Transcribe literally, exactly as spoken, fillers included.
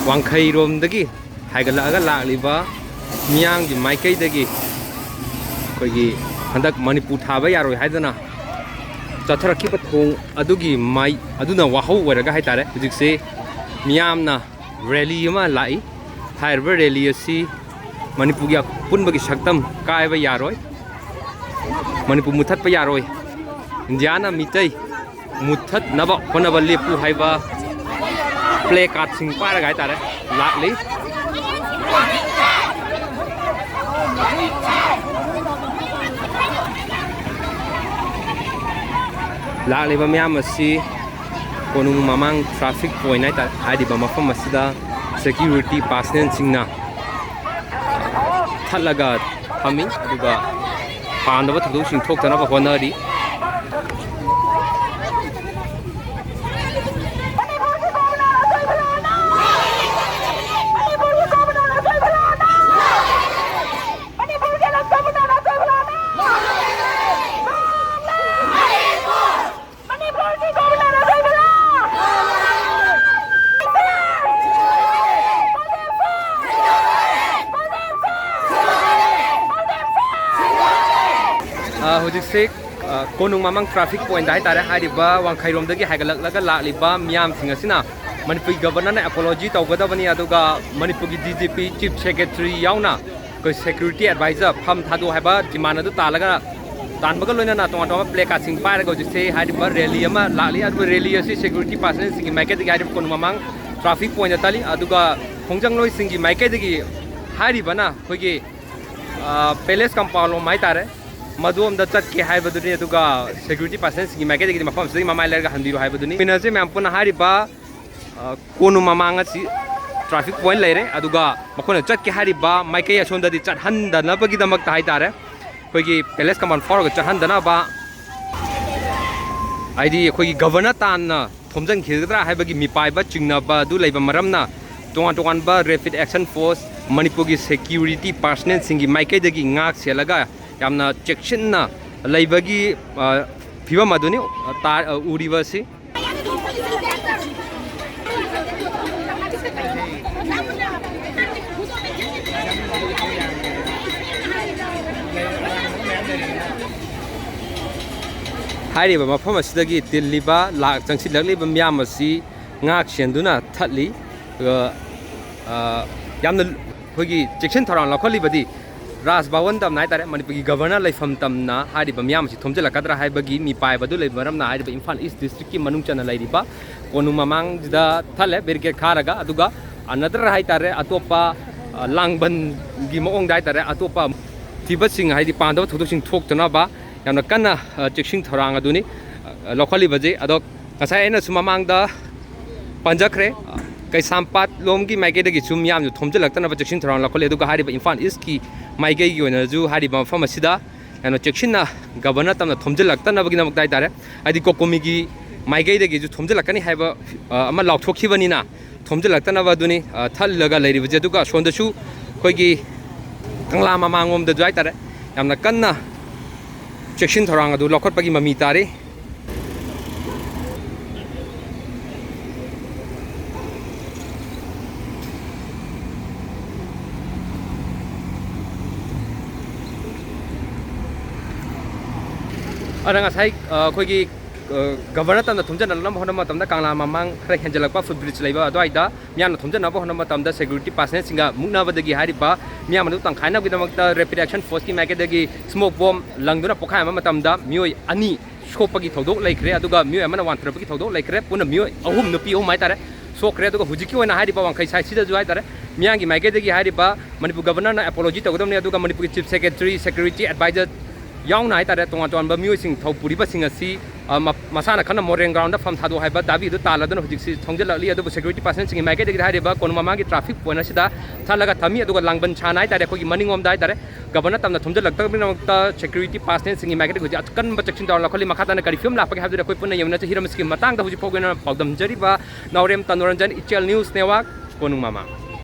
ꯋꯥꯡꯈꯩꯔꯣꯝꯗꯒꯤ ꯍꯥꯏꯒꯠꯂꯛꯑꯒ ꯂꯥꯛꯂꯤꯕ ꯃꯤꯌꯥꯝꯒꯤ ꯃꯥꯏꯀꯩꯗꯒꯤ ꯑꯩꯈꯣꯏꯒꯤ ꯍꯟꯗꯛ ꯃꯅꯤꯄꯨꯔ ꯊꯥꯕ ꯌꯥꯔꯣꯏ ꯍꯥꯏꯗꯅ ꯆꯠꯊꯔꯛꯈꯤꯕ ꯊꯣꯡ ꯑꯗꯨꯒꯤ ꯃꯥꯏ ꯑꯗꯨꯅ ꯋꯥꯍꯧ ꯑꯣꯏꯔꯒ ꯍꯥꯏꯇꯥꯔꯦ, ꯍꯧꯖꯤꯛꯁꯦ ꯃꯤꯌꯥꯝꯅ ꯔꯦꯂꯤ ꯑꯃ ꯂꯥꯛꯏ꯫ ꯍꯥꯏꯔꯤꯕ ꯔꯦꯂꯤ ꯑꯁꯤ ꯃꯅꯤꯄꯨꯔꯒꯤ ꯑꯄꯨꯟꯕꯒꯤ ꯁꯛꯇꯝ ꯀꯥꯏꯕ ꯌꯥꯔꯣꯏ, ꯃꯅꯤꯄꯨꯔ ꯃꯨꯠꯊꯠꯄ ꯌꯥꯔꯣꯏ, ꯏꯟꯗꯤꯌꯥꯅ ꯃꯤꯇꯩ ꯃꯨꯠꯊꯠꯅꯕ ꯍꯣꯠꯅꯕ ꯂꯦꯞꯄꯨ ꯍꯥꯏꯕ ꯄ꯭ꯂꯦ ꯀꯥꯔꯠꯁꯤꯡ ꯄꯥꯏꯔꯒ ꯍꯥꯏꯇꯥꯔꯦ ꯂꯥꯛꯂꯤ꯫ ꯂꯥꯛꯂꯤꯕ ꯃꯌꯥꯝ ꯑꯁꯤ ꯀꯣꯅꯨꯡ ꯃꯃꯥꯡ ꯇ꯭ꯔꯥꯐꯤꯛ ꯄꯣꯏꯟ ꯍꯥꯏꯇꯥꯔꯦ, ꯍꯥꯏꯔꯤꯕ ꯃꯐꯝ ꯑꯁꯤꯗ ꯁꯦꯀ꯭ꯌꯨꯔꯤꯇꯤ ꯄꯥꯔꯁꯅꯦꯜꯁꯤꯡꯅ ꯊꯠꯂꯒ ꯊꯝꯃꯤ, ꯑꯗꯨꯒ ꯄꯥꯝꯗꯕ ꯊꯧꯗꯣꯛꯁꯤꯡ ꯊꯣꯛꯇꯅꯕ ꯍꯣꯠꯅꯔꯤ꯫ ꯑ, ꯍꯧꯖꯤꯛꯁꯦ, ꯑ, ꯀꯣꯅꯨꯡ ꯃꯃꯥꯡ ꯇ꯭ꯔꯥꯐꯤꯛ ꯄꯣꯏꯟꯗ ꯍꯥꯏꯇꯥꯔꯦ, ꯍꯥꯏꯔꯤꯕ ꯋꯥꯡꯈꯩꯔꯣꯝꯗꯒꯤ ꯍꯥꯏꯒꯠꯂꯛꯂꯒ ꯂꯥꯛꯂꯤꯕ ꯃꯤꯌꯥꯝꯁꯤꯡ ꯑꯁꯤꯅ ꯃꯅꯤꯄꯨꯔꯒꯤ ꯒꯕꯔꯅꯔꯅ ꯑꯦꯄꯣꯂꯣꯖꯤ ꯇꯧꯒꯗꯕꯅꯤ, ꯑꯗꯨꯒ ꯃꯅꯤꯄꯨꯔꯒꯤ D G P, chief secretary ꯌꯥꯎꯅ ꯑꯩꯈꯣꯏ ꯁꯦꯀ꯭ꯌꯨꯔꯤꯇꯤ ꯑꯦꯗꯚꯥꯏꯖꯔ ꯐꯝ ꯊꯥꯗꯣꯛ ꯍꯥꯏꯕ ꯗꯤꯃꯥꯟ ꯑꯗꯨ ꯇꯥꯜꯂꯒ, ꯇꯥꯟꯕꯒ ꯂꯣꯏꯅꯅ ꯇꯣꯉꯥꯟ ꯇꯣꯉꯥꯟꯕ ꯄ꯭ꯂꯦ ꯀꯥꯔꯠꯁꯤꯡ ꯄꯥꯏꯔꯒ ꯍꯧꯖꯤꯛꯁꯦ ꯍꯥꯏꯔꯤꯕ ꯔꯦꯂꯤ ꯑꯃ ꯂꯥꯛꯂꯤ꯫ ꯑꯗꯨꯒ ꯔꯦꯂꯤ ꯑꯁꯤ ꯁꯦꯀ꯭ꯌꯨꯔꯤꯇꯤ ꯄꯥꯔꯁꯅꯦꯜꯁꯤꯡꯒꯤ ꯃꯥꯏꯀꯩꯗꯒꯤ ꯍꯥꯏꯔꯤꯕ ꯀꯣꯅꯨꯡ ꯃꯃꯥꯡ ꯇ꯭ꯔꯥꯐꯤꯛ ꯄꯣꯏꯟꯗ ꯆꯠꯂꯤ꯫ ꯑꯗꯨꯒ ꯈꯣꯡꯖꯪꯂꯣꯏꯁꯤꯡꯒꯤ ꯃꯥꯏꯀꯩꯗꯒꯤ ꯍꯥꯏꯔꯤꯕꯅ ꯑꯩꯈꯣꯏꯒꯤ, ꯑ, ꯄꯦꯂꯦꯁ ꯀꯝꯄꯥꯎꯟ ꯂꯣꯝ ꯍꯥꯏꯇꯥꯔꯦ, ꯃꯗꯣꯝꯗ ꯆꯠꯀꯦ ꯍꯥꯏꯕꯗꯨꯅꯤ꯫ ꯑꯗꯨꯒ ꯁꯦꯀ꯭ꯌꯨꯔꯤꯇꯤ ꯄꯥꯔꯁꯅꯦꯜꯁꯤꯡꯒꯤ ꯃꯥꯏꯀꯩꯗꯒꯤꯗꯤ ꯃꯐꯝ ꯑꯁꯤꯗꯒꯤ ꯃꯃꯥꯏ ꯂꯩꯔꯒ ꯍꯟꯕꯤꯔꯣ ꯍꯥꯏꯕꯗꯨꯅꯤ꯫ ꯃꯤꯅꯁꯦ ꯃꯌꯥꯝ ꯄꯨꯟꯅ ꯍꯥꯏꯔꯤꯕ ꯑ, ꯀꯣꯅꯨꯡ ꯃꯃꯥꯡ ꯑꯁꯤ ꯇ꯭ꯔꯥꯐꯤꯛ ꯄꯣꯏꯟ ꯂꯩꯔꯦ, ꯑꯗꯨꯒ ꯃꯈꯣꯏꯅ ꯆꯠꯀꯦ ꯍꯥꯏꯔꯤꯕ ꯃꯥꯏꯀꯩ ꯑꯁꯣꯝꯗꯗꯤ ꯆꯠꯍꯟꯗꯅꯕꯒꯤꯗꯃꯛꯇ ꯍꯥꯏꯇꯥꯔꯦ, ꯑꯩꯈꯣꯏꯒꯤ ꯄꯦꯂꯦꯁ ꯀꯝꯄꯥꯎꯟ ꯐꯥꯎꯔꯒ ꯆꯠꯍꯟꯗꯅꯕ, ꯍꯥꯏꯗꯤ ꯑꯩꯈꯣꯏꯒꯤ ꯒꯕꯔꯅꯔ ꯇꯥꯟꯅ ꯊꯣꯝꯖꯤꯟꯈꯤꯒꯗ꯭ꯔꯥ ꯍꯥꯏꯕꯒꯤ ꯃꯤꯄꯥꯏꯕ ꯆꯤꯡꯅꯕ ꯑꯗꯨ ꯂꯩꯕ ꯃꯔꯝꯅ, ꯇꯣꯉꯥꯟ ꯇꯣꯉꯥꯟꯕ ꯔꯦꯄꯤꯗ ꯑꯦꯛꯁꯟ ꯐꯣꯔꯁ, ꯃꯅꯤꯄꯨꯔꯒꯤ ꯁꯦꯀ꯭ꯌꯨꯔꯤꯇꯤ ꯄꯥꯔꯁꯅꯦꯜꯁꯤꯡꯒꯤ ꯃꯥꯏꯀꯩꯗꯒꯤ ꯉꯥꯛ ꯁꯦꯜꯂꯒ ꯌꯥꯝꯅ ꯆꯦꯛꯁꯤꯟꯅ ꯂꯩꯕꯒꯤ, ꯑ, ꯐꯤꯕꯝ ꯑꯗꯨꯅꯤ, ꯑ, ꯇꯥ-, ꯑ, ꯎꯔꯤꯕ ꯑꯁꯤ꯫ ꯍꯥꯏꯔꯤꯕ ꯃꯐꯝ ꯑꯁꯤꯗꯒꯤ ꯇꯤꯜꯂꯤꯕ, ꯂꯥꯛ ꯆꯪꯁꯤꯜꯂꯛꯂꯤꯕ ꯃꯤꯌꯥꯝ ꯑꯁꯤ ꯉꯥꯛ ꯁꯦꯟꯗꯨꯅ ꯊꯠꯂꯤ꯫ ꯑꯗꯨꯒ, ꯑ, ꯌꯥꯝꯅ ꯑꯩꯈꯣꯏꯒꯤ ꯆꯦꯛꯁꯤꯟ ꯊꯧꯔꯥꯡ ꯂꯧꯈꯠꯂꯤꯕꯗꯤ ꯔꯥꯖ ꯚꯋꯟ ꯇꯝꯅ ꯍꯥꯏꯇꯥꯔꯦ, ꯃꯅꯤꯄꯨꯔꯒꯤ ꯒꯕꯔꯅꯔ ꯂꯩꯐꯝ ꯇꯝꯅ ꯍꯥꯏꯔꯤꯕ ꯃꯤꯌꯥꯝ ꯑꯁꯤ ꯊꯣꯝꯖꯤꯜꯂꯛꯀꯗ꯭ꯔꯥ ꯍꯥꯏꯕꯒꯤ ꯃꯤꯄꯥꯏꯕ ꯑꯗꯨ ꯂꯩꯕ ꯃꯔꯝꯅ ꯍꯥꯏꯔꯤꯕ ꯏꯝꯐꯥꯜ ꯏꯁ ꯗꯤꯁꯇ꯭ꯔꯤꯛꯀꯤ ꯃꯅꯨꯡ ꯆꯟꯅ ꯂꯩꯔꯤꯕ ꯀꯣꯅꯨꯡ ꯃꯃꯥꯡꯁꯤꯗ ꯊꯠꯂꯦ ꯕꯦꯔꯤꯀꯦꯠ ꯈꯥꯔꯒ꯫ ꯑꯗꯨꯒ ꯑꯅꯗꯔ ꯍꯥꯏꯇꯥꯔꯦ, ꯑꯇꯣꯞꯄ, ꯑ, ꯂꯥꯡꯕꯟꯒꯤ ꯃꯑꯣꯡꯗ ꯍꯥꯏꯇꯥꯔꯦ, ꯑꯇꯣꯞꯄ ꯊꯤꯕꯁꯤꯡ ꯍꯥꯏꯗꯤ ꯄꯥꯝꯗꯕ ꯊꯧꯗꯣꯛꯁꯤꯡ ꯊꯣꯛꯇꯅꯕ ꯌꯥꯝꯅ ꯀꯟꯅ, ꯑ, ꯆꯦꯛꯁꯤꯟ ꯊꯧꯔꯥꯡ ꯑꯗꯨꯅꯤ, ꯑ, ꯂꯧꯈꯠꯂꯤꯕꯁꯦ꯫ ꯑꯗꯣ ꯉꯁꯥꯏ ꯑꯩꯅꯁꯨ ꯃꯃꯥꯡꯗ ꯄꯟꯖꯈ꯭ꯔꯦ, ꯀꯩꯁꯥꯝꯄꯥꯠ ꯂꯣꯝꯒꯤ ꯃꯥꯏꯀꯩꯗꯒꯤꯁꯨ ꯃꯤꯌꯥꯝꯁꯨ ꯊꯣꯝꯖꯤꯜꯂꯛꯇꯅꯕ ꯆꯦꯛꯁꯤꯟ ꯊꯧꯔꯥꯡ ꯂꯧꯈꯠꯂꯤ꯫ ꯑꯗꯨꯒ ꯍꯥꯏꯔꯤꯕ ꯏꯝꯐꯥꯜ ꯏꯁꯀꯤ ꯃꯥꯏꯀꯩꯒꯤ ꯑꯣꯏꯅꯁꯨ ꯍꯥꯏꯔꯤꯕ ꯃꯐꯝ ꯑꯁꯤꯗ ꯌꯥꯝꯅ ꯆꯦꯛꯁꯤꯟꯅ ꯒꯕꯔꯅꯔ ꯇꯝꯅ ꯊꯣꯝꯖꯤꯜꯂꯛꯇꯅꯕꯒꯤꯗꯃꯛꯇ ꯍꯥꯏꯇꯥꯔꯦ, ꯍꯥꯏꯗꯤ ꯀꯣꯀꯣꯃꯤꯒꯤ ꯃꯥꯏꯀꯩꯗꯒꯤꯁꯨ ꯊꯣꯝꯖꯤꯜꯂꯛꯀꯅꯤ ꯍꯥꯏꯕ, ꯑ, ꯑꯃ ꯂꯥꯎꯊꯣꯛꯈꯤꯕꯅꯤꯅ ꯊꯣꯝꯖꯤꯜꯂꯛꯇꯅꯕ ꯑꯗꯨꯅꯤ, ꯑ, ꯊꯠꯂꯒ ꯂꯩꯔꯤꯕꯁꯦ꯫ ꯑꯗꯨꯒ ꯑꯁꯣꯝꯗꯁꯨ ꯑꯩꯈꯣꯏꯒꯤ ꯀꯪꯂꯥ ꯃꯃꯥꯡꯂꯣꯝꯗꯁꯨ ꯍꯥꯏꯇꯥꯔꯦ, ꯌꯥꯝꯅ ꯀꯟꯅ ꯆꯦꯛꯁꯤꯟ ꯊꯧꯔꯥꯡ ꯑꯗꯨ ꯂꯧꯈꯠꯄꯒꯤ ꯃꯃꯤ ꯇꯥꯔꯤ꯫ ꯑꯗ ꯉꯁꯥꯏ, ꯑ, ꯑꯩꯈꯣꯏꯒꯤ, ꯑ, ꯒꯕꯔꯅꯔ ꯇꯝꯅ ꯊꯣꯝꯖꯤꯟꯅꯅꯕ ꯍꯣꯠꯅꯕ ꯃꯇꯝꯗ ꯀꯪꯂꯥ ꯃꯃꯥꯡ ꯈꯔ ꯍꯦꯟꯖꯜꯂꯛꯄ ꯐꯨꯠ ꯕ꯭ꯔꯤꯖ ꯂꯩꯕ ꯑꯗꯨꯋꯥꯏꯗ ꯃꯤꯌꯥꯝꯅ ꯊꯣꯝꯖꯤꯟꯅꯕ ꯍꯣꯠꯅꯕ ꯃꯇꯝꯗ ꯁꯦꯀ꯭ꯌꯨꯔꯤꯇꯤ ꯄꯥꯔꯁꯅꯦꯜꯁꯤꯡꯒ ꯃꯨꯛꯅꯕꯗꯒꯤ ꯍꯥꯏꯔꯤꯕ ꯃꯤꯌꯥꯝ ꯑꯗꯨ ꯇꯪꯈꯥꯏꯅꯕꯒꯤꯗꯃꯛꯇ ꯔꯦꯄꯤꯗ ꯑꯦꯛꯁꯟ ꯐꯣꯔꯁꯀꯤ ꯃꯥꯏꯀꯩꯗꯒꯤ ꯁ꯭ꯃꯣꯛ ꯕꯣꯝ ꯂꯪꯗꯨꯅ ꯄꯣꯈꯥꯏꯔꯝꯕ ꯃꯇꯝꯗ ꯃꯤꯑꯣꯏ ꯑꯅꯤ ꯁꯣꯛꯄꯒꯤ ꯊꯧꯗꯣꯛ ꯂꯩꯈ꯭ꯔꯦ꯫ ꯑꯗꯨꯒ ꯃꯤꯑꯣꯏ ꯑꯃꯅ ꯋꯥꯟꯊꯔꯛꯄꯒꯤ ꯊꯧꯗꯣꯛ ꯂꯩꯈ꯭ꯔꯦ꯫ ꯄꯨꯟꯅ ꯃꯤꯑꯣꯏ ꯑꯍꯨꯝ, ꯅꯨꯄꯤ ꯑꯍꯨꯝ ꯍꯥꯏꯇꯥꯔꯦ, ꯁꯣꯛꯈ꯭ꯔꯦ꯫ ꯑꯗꯨꯒ ꯍꯧꯖꯤꯛꯀꯤ ꯑꯣꯏꯅ ꯍꯥꯏꯔꯤꯕ ꯋꯥꯡꯈꯩ ꯁꯥꯏꯠꯁꯤꯗꯁꯨ ꯍꯥꯏꯇꯥꯔꯦ, ꯃꯤꯌꯥꯝꯒꯤ ꯃꯥꯏꯀꯩꯗꯒꯤ ꯍꯥꯏꯔꯤꯕ ꯃꯅꯤꯄꯨꯔ ꯒꯕꯔꯅꯔꯅ ꯑꯦꯄꯣꯂꯣꯖꯤ ꯇꯧꯒꯗꯕꯅꯤ꯫ ꯑꯗꯨꯒ ꯃꯅꯤꯄꯨꯔꯒꯤ ꯆꯤꯐ ꯁꯦꯀ꯭ꯔꯦꯇꯔꯤ, ꯁꯦꯀ꯭ꯌꯨꯔꯤꯇꯤ ꯑꯦꯗꯚꯥꯏꯖꯔ ꯌꯥꯎꯅ ꯍꯥꯏꯇꯥꯔꯦ, ꯇꯣꯉꯥꯟ ꯇꯣꯉꯥꯟꯕ ꯃꯤꯑꯣꯏꯁꯤꯡ ꯊꯧ ꯄꯨꯔꯤꯕꯁꯤꯡ ꯑꯁꯤ, ꯑ, ꯃ-, ꯃꯁꯥꯅ ꯈꯟꯅ ꯃꯣꯔꯦꯡ ꯒ꯭ꯔꯥꯎꯟꯗ ꯐꯝ ꯊꯥꯗꯣꯛ ꯍꯥꯏꯕ ꯗꯥꯕꯤ ꯑꯗꯨ ꯇꯥꯜꯂꯗꯨꯅ ꯍꯧꯖꯤꯛꯁꯤ ꯊꯣꯝꯖꯤꯜꯂꯛꯂꯤ꯫ ꯑꯗꯨꯕꯨ ꯁꯦꯀ꯭ꯌꯨꯔꯤꯇꯤ ꯄꯥꯔꯁꯟꯁꯤꯡꯒꯤ ꯃꯥꯏꯀꯩꯗꯒꯤꯗꯤ ꯍꯥꯏꯔꯤꯕ ꯀꯣꯅꯨꯡ ꯃꯃꯥꯡꯒꯤ ꯇ꯭ꯔꯥꯐꯤꯛ ꯄꯣꯏꯟ ꯑꯁꯤꯗ ꯊꯠꯂꯒ ꯊꯝꯃꯤ꯫ ꯑꯗꯨꯒ ꯂꯥꯡꯕꯟ ꯁꯥꯅ ꯍꯥꯏꯇꯥꯔꯦ, ꯑꯩꯈꯣꯏꯒꯤ ꯃꯅꯤꯡꯂꯣꯝꯗ ꯍꯥꯏꯇꯥꯔꯦ, ꯒꯕꯔꯅꯔ ꯇꯝꯅ ꯊꯣꯝꯖꯤꯜꯂꯛꯇꯕꯒꯤꯗꯃꯛꯇ ꯁꯦꯀ꯭ꯌꯨꯔꯤꯇꯤ ꯄꯥꯔꯁꯅꯦꯜꯁꯤꯡꯒꯤ ꯃꯥꯏꯀꯩꯗꯒꯤ ꯍꯧꯖꯤꯛ ꯑꯀꯟꯕ ꯆꯦꯛꯁꯤꯟ ꯊꯧꯔꯥꯡ ꯂꯧꯈꯠꯂꯤ꯫ ꯃꯈꯥ ꯇꯥꯅ ꯀꯔꯤ ꯐꯤꯕꯝ ꯂꯥꯛꯄꯒꯦ ꯍꯥꯏꯕꯗꯨꯗꯤ ꯑꯩꯈꯣꯏ ꯄꯨꯟꯅ ꯌꯦꯡꯃꯤꯟꯅꯁꯤ꯫ ꯍꯤꯔꯝ ꯑꯁꯤꯒꯤ ꯃꯇꯥꯡꯗ ꯍꯧꯖꯤꯛ ꯐꯥꯎꯒꯤ ꯑꯣꯏꯅ ꯄꯥꯎꯗꯝꯖꯔꯤꯕ ꯅꯥꯎꯔꯦꯝ ꯇꯅꯨꯔꯟꯖꯟ, ꯏꯆꯦꯜ ꯅ꯭ꯌꯨꯁ ꯅꯦꯠꯋꯥꯔꯛ, ꯀꯣꯅꯨꯡ ꯃꯃꯥꯡ꯫